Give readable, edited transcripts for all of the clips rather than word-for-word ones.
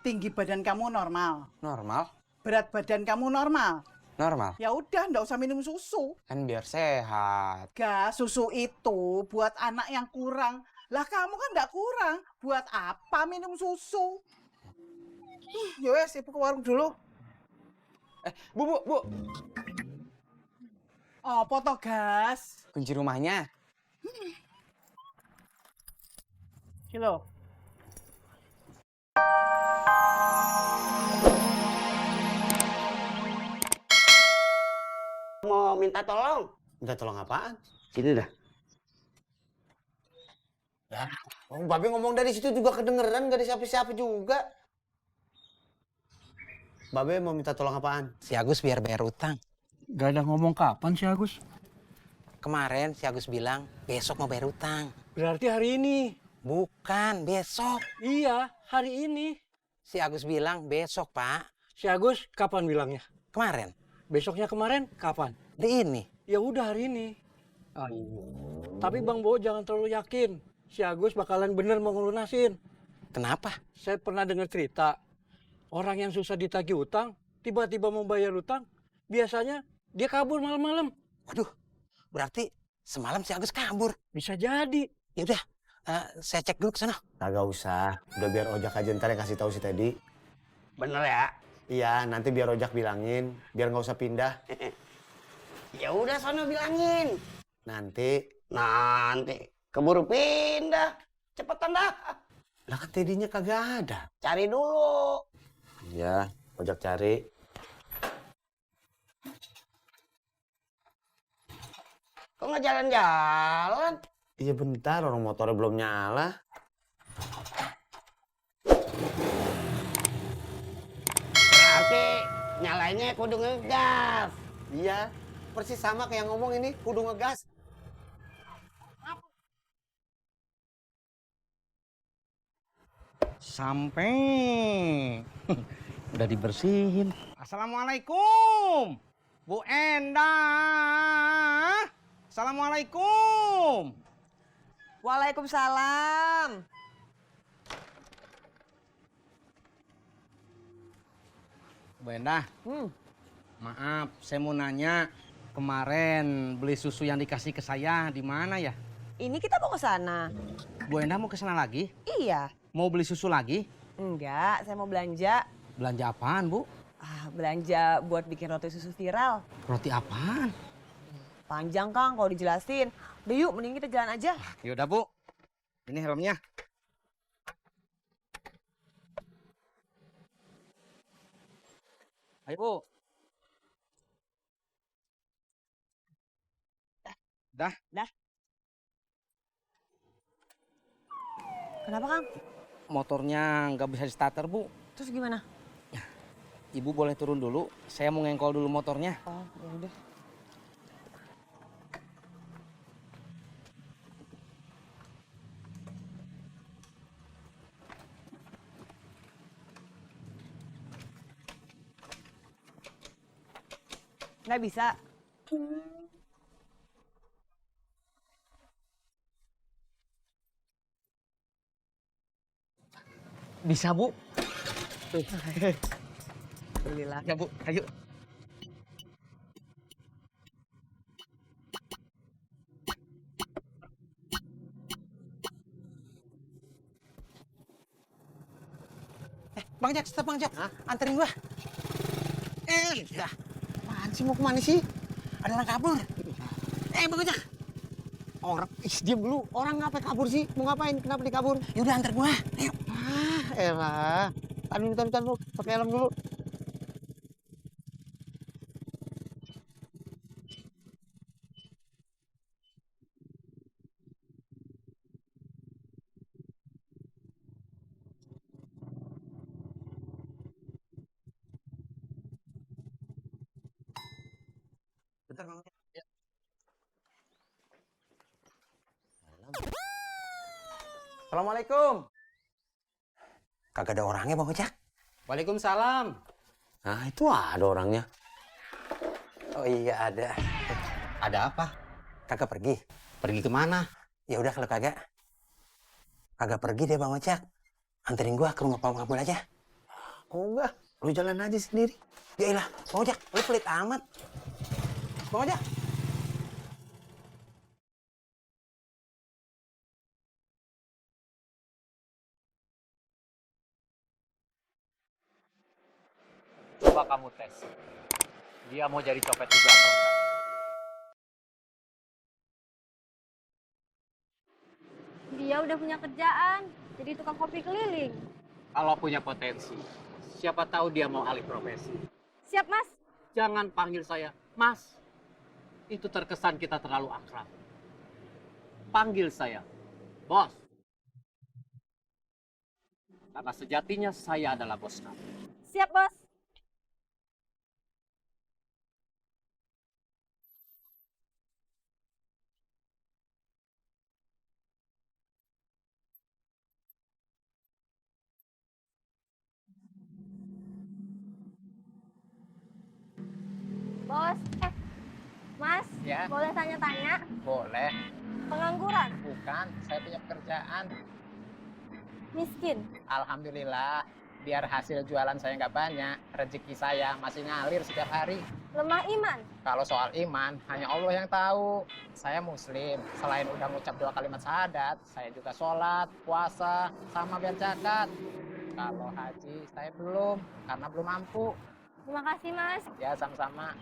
Tinggi badan kamu normal. Normal? Berat badan kamu normal. Normal. Ya udah, ndak usah minum susu. Kan biar sehat. Gak, susu itu buat anak yang kurang. Lah kamu kan ndak kurang. Buat apa minum susu? Ya wes, ibu ke warung dulu. Bu. Oh, poto gas. Kunci rumahnya. Kilo. Mau minta tolong. Minta tolong apaan? Sini dah. Ya, Babe ngomong dari situ juga kedengeran, gak ada siapa-siapa juga. Babe mau minta tolong apaan? Si Agus biar bayar utang. Gak ada ngomong kapan sih Agus? Kemarin si Agus bilang besok mau bayar utang. Berarti hari ini. Bukan, besok. Iya, hari ini. Si Agus bilang besok, Pak. Si Agus kapan bilangnya? Kemarin. Besoknya kemarin kapan? Di ini. Ya udah hari ini. Tapi Bang Bo jangan terlalu yakin. Si Agus bakalan bener mau ngelunasin. Kenapa? Saya pernah dengar cerita. Orang yang susah ditagih utang, tiba-tiba mau bayar utang, biasanya dia kabur malam-malam. Waduh, berarti semalam si Agus kabur. Bisa jadi. Ya udah, saya cek dulu ke sana. Kagak usah, udah biar Ojak aja ntar yang kasih tahu si Teddy. Bener ya? Iya, nanti biar Ojak bilangin, biar nggak usah pindah. Ya udah sono bilangin. Nanti, Keburu pindah. Cepetan dah. lah kan Teddy-nya kagak ada. Cari dulu. Iya, Ojak cari. Kok nggak jalan-jalan? Iya bentar, orang motornya belum nyala. Berarti nyalainnya kudu ngegas. Iya, persis sama kayak yang ngomong ini, kudu ngegas. Sampai. Udah dibersihin. Assalamualaikum. Bu Endah. Assalamualaikum. Waalaikumsalam. Bu Endah. Maaf, saya mau nanya. Kemarin beli susu yang dikasih ke saya di mana ya? Ini kita mau ke sana. Bu Endah mau ke sana lagi? Iya. Mau beli susu lagi? Enggak, saya mau belanja. Belanja apaan, Bu? Belanja buat bikin roti susu viral. Roti apaan? Panjang, Kang, kalau dijelasin. Udah yuk, mending kita jalan aja. Yaudah, Bu. Ini helmnya. Ayo, Bu. Dah. Kenapa, Kang? Motornya nggak bisa di starter, Bu. Terus gimana? Ibu boleh turun dulu. Saya mau ngengkol dulu motornya. Oh, ya udah. Nggak bisa. Bisa, Bu. Alhamdulillah. Ya, Bu. Ayo. Bang Jak, stop Bang Jak. Anterin gua. Dah. Apaan sih, mau kemana sih? Ada orang kabur. Bang Jak. Orang, diam dulu. Orang ngapain kabur sih? Mau ngapain? Kenapa dikabur? Yaudah antar gua. Ayo. Elah. Tahan dulu. Pakai helm dulu. Bentar Bang Jak. Ya. Assalamualaikum. Kagak ada orangnya Bang Jak. Waalaikumsalam. Nah, itu ada orangnya. Oh iya ada. Ada apa? Kagak pergi. Pergi kemana? Ya udah kalau kagak pergi deh Bang Ojak. Anterin gua ke rumah Pak Makmul aja. Oh enggak, lu jalan aja sendiri. Yaelah, Bang Ojek, lu pelit amat. Bang Ojek. Coba kamu tes. Dia mau jadi copet juga atau enggak? Dia udah punya kerjaan, jadi tukang kopi keliling. Kalau punya potensi, siapa tahu dia mau alih profesi. Siap, Mas? Jangan panggil saya Mas. Itu terkesan kita terlalu akrab. Panggil saya Bos. Karena sejatinya saya adalah bos kamu. Siap, Bos. Bos, Mas, Ya. boleh tanya-tanya? Boleh. Pengangguran, Bukan, saya punya pekerjaan. miskin, Alhamdulillah, biar hasil jualan saya nggak banyak, rezeki saya masih ngalir setiap hari. lemah iman, Kalau soal iman, hanya Allah yang tahu. Saya muslim, selain udah ngucap 2 kalimat syahadat, saya juga sholat, puasa, sama biar zakat. Kalau haji, saya belum, karena belum mampu. terima kasih, Mas. Ya, sama-sama.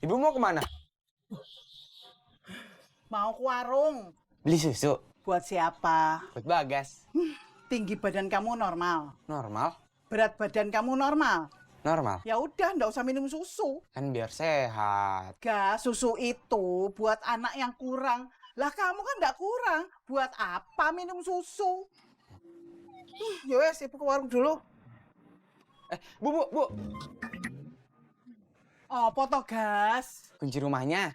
Ibu mau kemana? Mau ke warung. Beli susu. Buat siapa? Buat Bagas. Tinggi badan kamu normal. Normal? Berat badan kamu normal. Normal. Ya udah, ndak usah minum susu. Kan biar sehat. Gak, susu itu buat anak yang kurang. Lah kamu kan ndak kurang. Buat apa minum susu? Ya wes, ibu ke warung dulu. Bu. Oh, poto gas. Kunci rumahnya.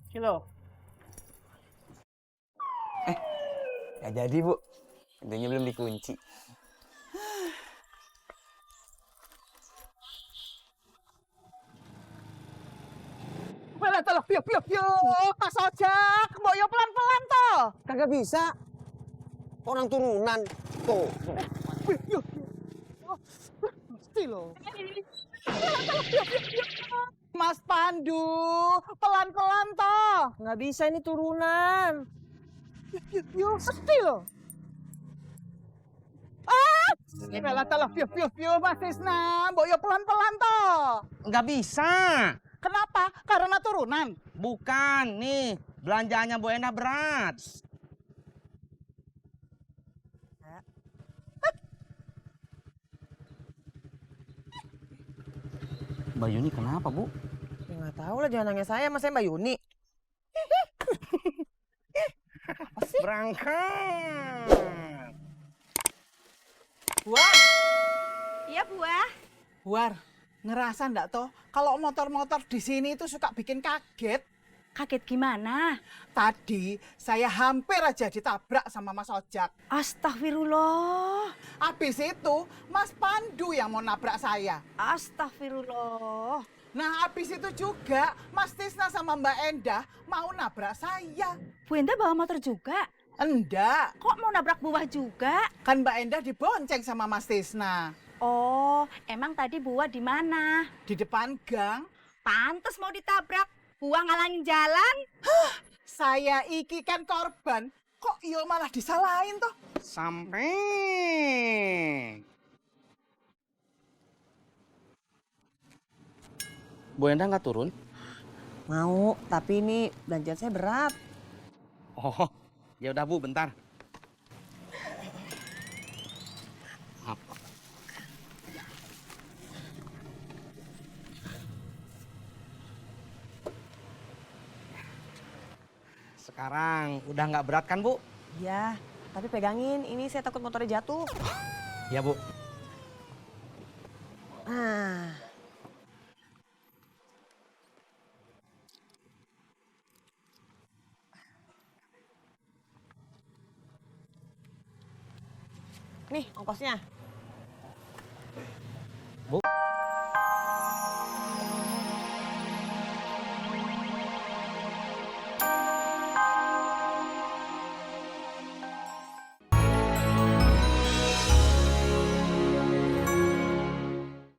Kilo. Gak jadi, Bu. Pintunya belum dikunci. Malah telah piu. Pas ojek, mbok yo pelan-pelan toh. Kagak bisa. Orang turunan. Tuh. Piu. Mesti lo. Mas Pandu, pelan-pelan toh. Nggak bisa ini turunan. Piu, mesti lo. Malah telah piu, Mas Tisna. Mbok yo pelan-pelan toh. Nggak bisa. Kenapa? Karena turunan. Bukan, nih. Belanjaannya Bu Endah berat. Mbak Yuni kenapa, Bu? Ya nggak tahu lah, jangan nanya saya, mas saya Mbak Yuni. Berangkat. Buar, Iya, Buah. Buar, ngerasa ndak toh kalau motor-motor di sini itu suka bikin kaget? Kaget gimana? Tadi saya hampir aja ditabrak sama Mas Ojak. Astagfirullah. Habis itu Mas Pandu yang mau nabrak saya. Astagfirullah. Nah habis itu juga Mas Tisna sama Mbak Endah mau nabrak saya. Bu Enda bawa motor juga? Enggak, Kok mau nabrak Buah juga? kan Mbak Endah dibonceng sama Mas Tisna. Oh, emang tadi Buah di mana? Di depan gang, Pantes mau ditabrak. Buah ngalangin jalan. saya iki kan korban. Kok iya malah disalahin toh? Sampai. Bu Endah nggak turun? Mau, tapi ini belanjaan saya berat. Oh, ya udah Bu, bentar. Sekarang udah nggak berat kan, Bu? Ya, tapi pegangin, ini saya takut motornya jatuh. Ya, Bu. Ah, Nih ongkosnya.